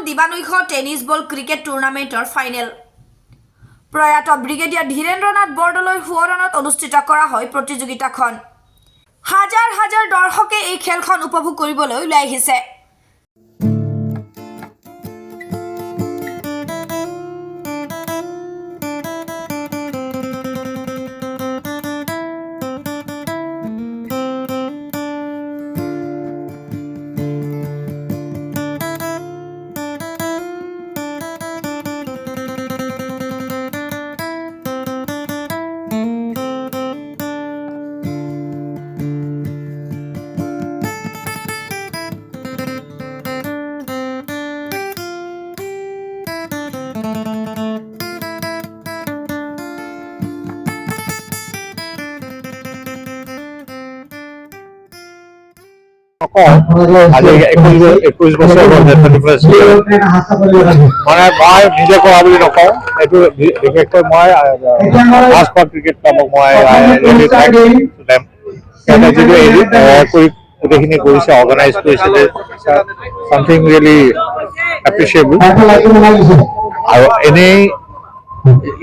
দিবানৈশ tennis ball cricket টুৰ্ণামেণ্টৰ final. প্ৰয়াত brigadier Dhirendranath Bordoloi সোঁৱৰণত অনুষ্ঠিত কৰা হয় প্ৰতিযোগিতাখন। হাজাৰ হাজাৰ দৰ্শকে এই খেলখন উপভোগ কৰিবলৈ ওলাই আহিছে। আজি 21 বছৰ হ'ল, 21st। মানে মই নিজে কৰা বুলি নকওঁ, এইটো বিশেষকৈ মই মাছখোৱা ক্ৰিকেট ক্লাবক মই them। সিহঁতে যিটো কৰি গোটেইখিনি কৰিছে, অৰ্গেনাইজ কৰিছে, চামথিং ৰিয়েলি এপ্ৰিচিয়েবল। আৰু এনেই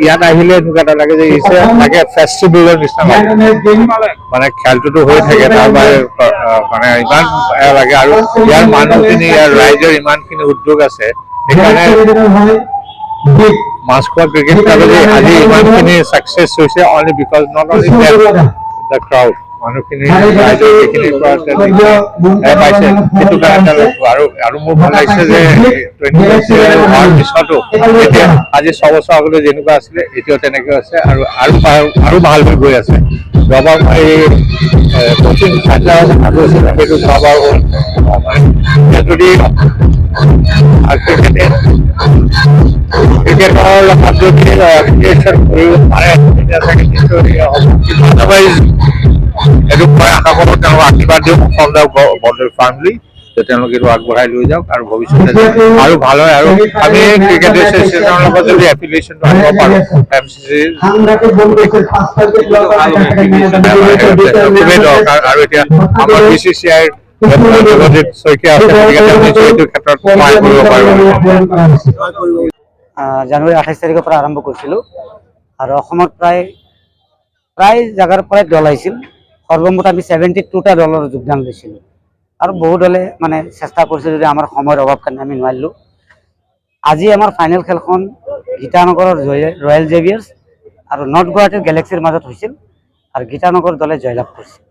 ইয়াত আহিলে এনেকুৱা এটা লাগে যে ইছে লাগে ফেষ্টিভেলৰ নিচিনা লাগে। মানে খেলটোতো হৈ থাকে, তাৰ বাহিৰে মানে ইমান এয়া লাগে আৰু ইয়াৰ মানুহখিনি, ইয়াৰ ৰাইজৰ ইমানখিনি উদ্যোগ আছে। সেইকাৰণে মাছখোৱা ক্ৰিকেট ক্লাবে যে আজি ইমানখিনি ছাকচেছ হৈছে, only because not only the crowd, মানুহখিনি, ৰাইজৰ যিখিনিৰ পৰা তেওঁলোকে পাইছে, সেইটো কাৰণে তেওঁলোক আৰু মোৰ ভাল লাগিছে যে 20 হোৱাৰ পিছতো এতিয়া আজি 6 বছৰ আগতে যেনেকুৱা আছিলে, এতিয়াও তেনেকৈ আছে আৰু ভাল হৈ গৈ আছে। যোৱাবাৰ মই এই কোচিং চেণ্টাৰ গৈছিলোঁ, সেইটো যোৱাবাৰ হ'ল। মানে এতিয়া যদি ক্ৰিকেটৰ লগত যদি এপ্লিকেশ্যন কৰিব পাৰে, তেতিয়া চাগে নিশ্চয় হ'ব। আদাৰৱাইজ এইটো মই আশা কৰোঁ, তেওঁলোক আশীৰ্বাদ দিওঁ ফ্ৰম the Bordoloi family যে তেওঁলোকে এইটো আগবঢ়াই লৈ যাওক আৰু ভৱিষ্যতে আৰু ভাল হয়। আৰু আমি ক্ৰিকেট এছ'চিয়েশ্যনৰ লগত যদি এফিলিয়েশ্যনটো আনিব পাৰোঁ, এম চি চি খুবেই দৰকাৰ। আৰু এতিয়া আমাৰ বিচিচিআইৰ দেৱজিৎ শইকীয়া আছে, গতিকে তেওঁ নিশ্চয় এইটো ক্ষেত্ৰত সহায় কৰিব পাৰিব। জানুৱাৰী 28 তাৰিখৰ পৰা আৰম্ভ কৰিছিলোঁ আৰু অসমত প্ৰায় প্ৰায় জেগাৰ পৰাই দল আহিছিল। সৰ্বমুঠ আমি 72টা দলৰ যোগদান লৈছিলোঁ আৰু বহু দলে মানে চেষ্টা কৰিছিল যদি আমাৰ সময়ৰ অভাৱ কাৰণে আমি নোৱাৰিলোঁ। আজি আমাৰ ফাইনেল খেলখন গীতানগৰৰ ৰয়েল জেভিয়াৰ্ছ আৰু নৰ্থ গুৱাহাটীৰ গেলেক্সিৰ মাজত হৈছিল আৰু গীতানগৰ দলে জয়লাভ কৰিছিল।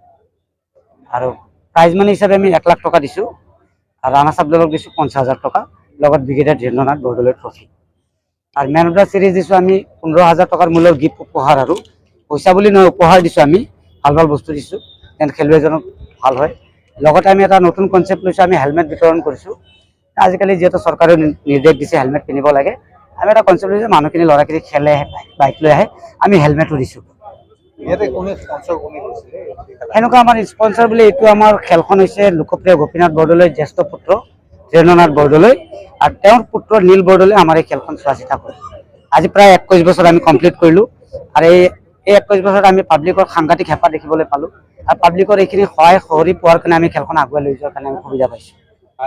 আৰু প্ৰাইজ মানি হিচাপে আমি 1 লাখ টকা দিছোঁ আৰু ৰানাৰ্ছ আপ দলক দিছোঁ 50,000 টকা, লগত ব্ৰিগেডিয়াৰ ধীৰেন্দ্ৰনাথ বৰদলৈ ট্ৰফি। আৰু মেন অফ the series দিছোঁ আমি 15,000 টকাৰ মূল্যৰ গিফ্ট, উপহাৰ আৰু পইচা বুলি নহয়, উপহাৰ দিছোঁ আমি, ভাল ভাল বস্তু দিছোঁ যেন খেলুৱৈজনক ভাল হয়। লগতে আমি এটা নতুন কনচেপ্ট লৈছোঁ, আমি হেলমেট বিতৰণ কৰিছোঁ। আজিকালি যিহেতু চৰকাৰেও নিৰ্দেশ দিছে হেলমেট পিন্ধিব লাগে, আমি এটা কনচেপ্ট লৈছোঁ, মানুহখিনি, ল'ৰাখিনি খেলে, বাইক লৈ আহে, আমি হেলমেটো দিছোঁ। ইয়াতে কোনে স্পনচৰ, কোনে কৰিছিলে? সেনেকুৱা আমাৰ স্পনচৰ বুলি এইটো আমাৰ খেলখন হৈছে লোকপ্ৰিয় গোপীনাথ বৰদলৈৰ জ্যেষ্ঠ পুত্ৰ ধীৰেন্দ্ৰনাথ বৰদলৈ আৰু তেওঁৰ পুত্ৰ নীল বৰদলৈ আমাৰ এই খেলখন চোৱা চিতা কৰে। আজি প্ৰায় 21 বছৰ আমি কমপ্লিট কৰিলোঁ আৰু এই 21 বছৰত আমি পাব্লিকৰ সাংঘাতিক হেঁপাহ দেখিবলৈ পালোঁ আৰু পাব্লিকৰ এইখিনি সহায় সহৰি পোৱাৰ কাৰণে আমি খেলখন আগুৱাই লৈ যোৱাৰ কাৰণে আমি সুবিধা পাইছোঁ।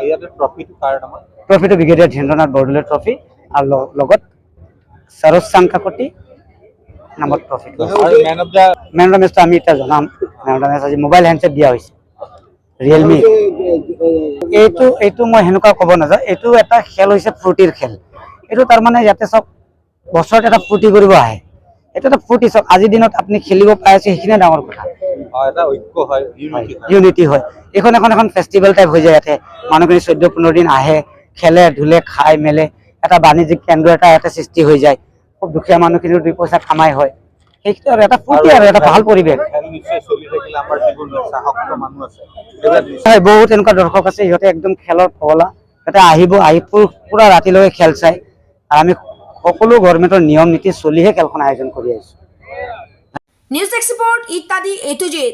ইয়াতে ট্ৰফিটো কাৰ নামত? ট্ৰফিটো ব্ৰিগেডিয়াৰ ধীৰেন্দ্ৰনাথ বৰদলৈ ট্ৰফি আৰু লগত সৰোজ চাংকাকতি নামত ট্ৰফিটো আছে। আৰু man of the man of the মেচটো আমি এতিয়া জনাম। মেন অফ the match আজি মোবাইল হেণ্ডছেট দিয়া হৈছে, ৰিয়েলমি। এইটো মই সেনেকুৱা ক'ব নাযাওঁ। এইটো এটা খেল হৈছে ফূৰ্তিৰ খেল এইটো। তাৰমানে ইয়াতে চব বছৰত এটা ফূৰ্তি কৰিব আহে, এইটো এটা ফূৰ্তি। চাওক, আজিৰ দিনত আপুনি খেলিব পাই আছে, সেইখিনিয়ে ডাঙৰ কথা। এটা ঐক্য হয়, ইউনিটি হয়। ইউনিটি হয়। এইখন এখন ফেষ্টিভেল টাইপ হৈ যায়। ইয়াতে মানুহখিনি 14-15 দিন আহে, খেলে ধুলে, খাই মেলে, এটা বাণিজ্যিক কেন্দ্ৰ এটা ইয়াতে সৃষ্টি হৈ যায়। খুব দুখীয়া মানুহখিনিও দুই পইচা কামাই হয়। সেইটো আৰু এটা ফূৰ্তি আৰু এটা ভাল পৰিৱেশ। খেল নিশ্চয় চলি থাকিলে আমাৰ যিবোৰ নিচাসক্ত মানুহ আছে, সেইবিলাক নিশ্চয় হয়, বহুত এনেকুৱা দৰ্শক আছে, সিহঁতে একদম খেলৰ পগলা। সিহঁতে আহিব, আহি পুৰা ৰাতিলৈকে খেল চাই আৰু আমি সকলো গভৰ্ণমেণ্টৰ নিয়ম নীতি চলিহে খেলখন আয়োজন কৰি আহিছোঁ। নিউজ এক্সপৰ্ট ইত্যাদি এ টু জেড।